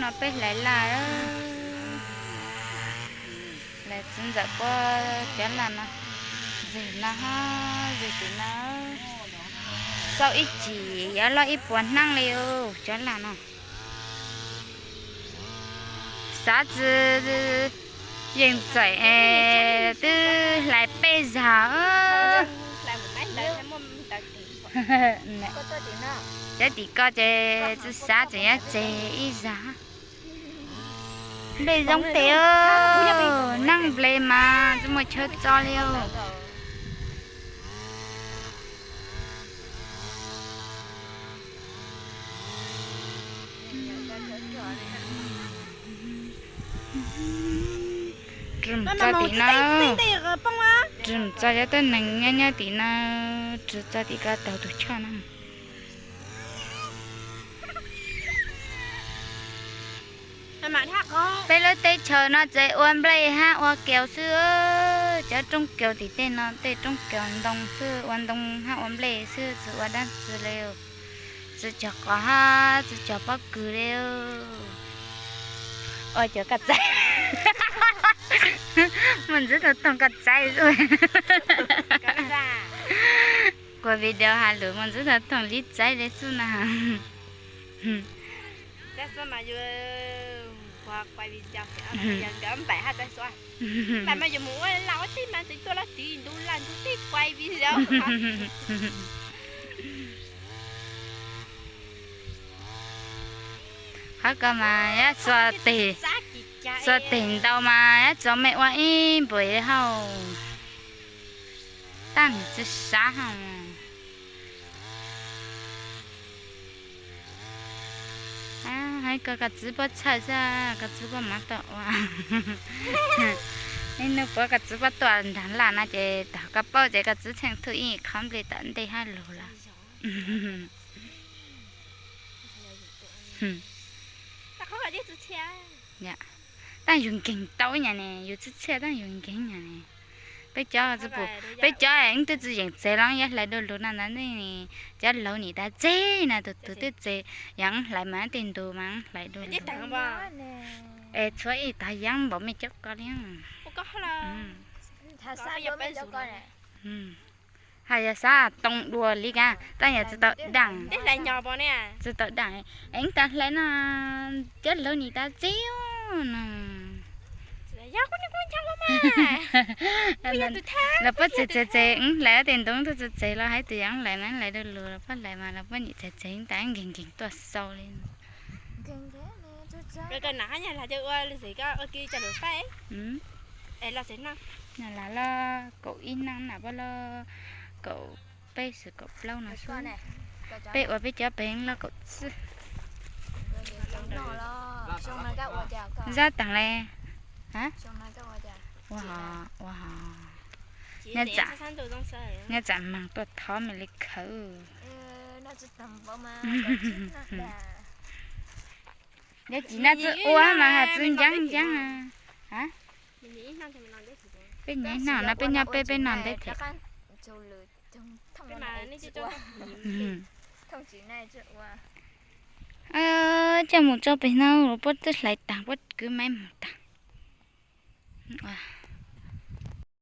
Peb hlais laj, lawv txiv ntxawm puab cov laj no, zeg no, zeg tim no, xauj ib chim yuav loj ib puas hnab li cov laj no. Xav tsi yeej txawm twb hlais peb zag. Cov tim ko ces tsi xav tseem yuav tseg ib zag. Nplej zoo tes, neeg nplej mas tsi muaj chaw tso li. Rwm txog tim no, rwm txog cov tuab neeg nyob nyob tim no, rwm txog tim ko taug tus choj no. Peb lub teb chaws no tseem ua nplej hab ua kaus xwb, cov roob kaus tim tej no tej roob kaus ntoo xwb, ua ntoo hab ua nplej xwb, tsi ua dab tsi li, tsi cog qos hab tsi cog pob kws li. Ua cov kaj txaiv, muaj ntxiv tau toog kaj txaiv xwb. Kuas video has lus muaj ntxiv tau toog li txaiv li xwb na. Qhov ko mas yuav txua teg ntau mas yuav txua mej ua ib npuas hauj, tab nws tsi sav hauj. Hais kom koj txiv puab txhawj xwb, koj txiv puab mam tuaj ua. Ib hnub puav koj txiv puab tuaj nrog laj no ces thaum koj paub ces koj txiv txheej thuj ib qho nplej tom ntej hab lug lawm. Tab yus nkeeg tau nyam ne, yus txhia txhia tab yus nkeeg nyam ne. Peb cov, peb cov wb twb tsi yeem txeg los yuav hlais dua lug no ntag ne. Cov laug nim tas txeg na, tus twg twb txeg, yog wb hlais mas tej ntug mas wb hlais dua lug. Es txhua ib tog yeeb npaum mej cov ko li. Hais yog xav too dua li kag, tab yog tsi tau daaj, tsi tau daaj. Es wb tas hlais no, cov laug nim tas txeg no. Los puab txeg txeg txeg, wb hlais tej ntug twb txeg txeg los hais tias yog wb hlais mas wb hlais dua lug, los puab hlais mas los puab nim txeg txeg, wb tas wb nkeeg nkeeg tuaj xau li. Lam los kaum ib hnab na, puab los kaum peb xwb kaum plaub no xwb. Peb ua peb cov pem los kaum txwb. Zab taag le. Ua ho, ua ho. Nyob tsam maag tuaj thov mej li khawv. Nyob tsis nab tsi ua mas ho tsi ncaab ncaab. Peb nyob ib hnub no peb nyob peb, peb noj ntej thiab. Coj mus tso pem no los puab twb hlais taag, puab kwv maiv moog taag.